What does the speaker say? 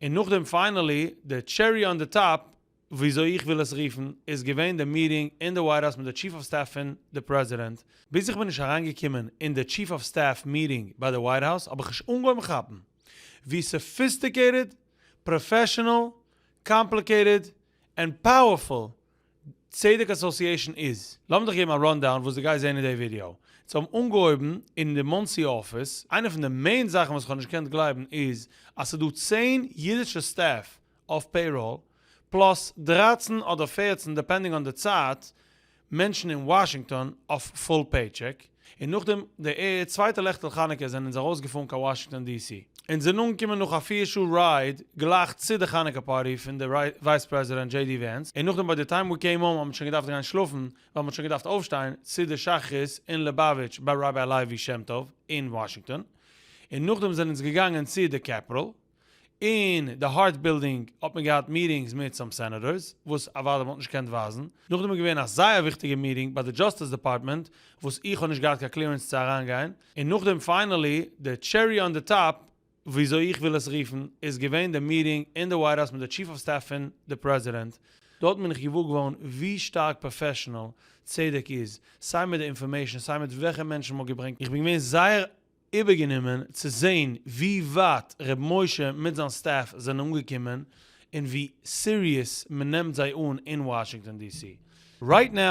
און נאכדעם finally, די cherry on the top, וויאזוי איך וויל עס רופן, איז געווען די meeting אין די White House מיט די chief of staff פון די פרעזידענט. ביז איך בין נישט אריינגעקומען אין די chief of staff meeting ביי די White House האב איך נישט אנגעהויבן כאפן ווי sophisticated, professional, complicated, and powerful צדק Association איז. לאמיר דיך געבן א rundown וואס דו גייסט זען אין די ווידיאו. זיי האבן אנגעהויבן אין די מאנסי אפיס. איינע פון די main זאכן וואס איך האב נישט געקענט גלייבן איז אז ס'איז דא 10 אידישע staff אויף payroll, plus 13 אדער 14 depending on די צייט, מענטשן אין וואשינגטאן אויף full paycheck. און נאכדעם די צווייטע לעכטל חנוכה זענען אונז ארויסגעפארן קיין וואשינגטאן די סי. אונז זענען אנגעקומען נאך א 4 שעה ride גלייך צו די חנוכה party פון די vice president דזשעי די ווענס, און נאכדעם by the time we came home האט מען שוין געדארפט גיין שלאפן, ווייל מען האט שוין געדארפט אויפשטיין צו די שחרית אין ליבאוויטש ביי Rabbi לוי שם טוב אין וואשינגטאן, און נאכדעם זענען אונז געגאנגען צו די Capitol. אין די Hart Building האט מען געהאט meetings מיט some senators, וואס אוודאי מען האט נישט געקענט ווייזן. נאכדעם איז געווען א זייער וויכטיגע meeting ביי די Justice Department, וואס איך האב נישט געהאט קיין clearance צו אריינגיין. און נאכדעם finally, די cherry on the top, וויאזוי איך וויל עס רופן, איז געווען די meeting אין די White House מיט די chief of staff פון די פרעזידענט. דארט בין איך געוואר געווארן ווי שטארק professional צדק איז, סיי מיט די information, סיי מיט וועלכע מענטשן מ'האט געברענגט. איך בין געווען זייער איבערגענומען צו זעהן ווי ווייט ר' משה מיט זיין staff זענען אנגעקומען און ווי serious מען נעמט זיי אן אין וואשינגטאן די סי. Right now.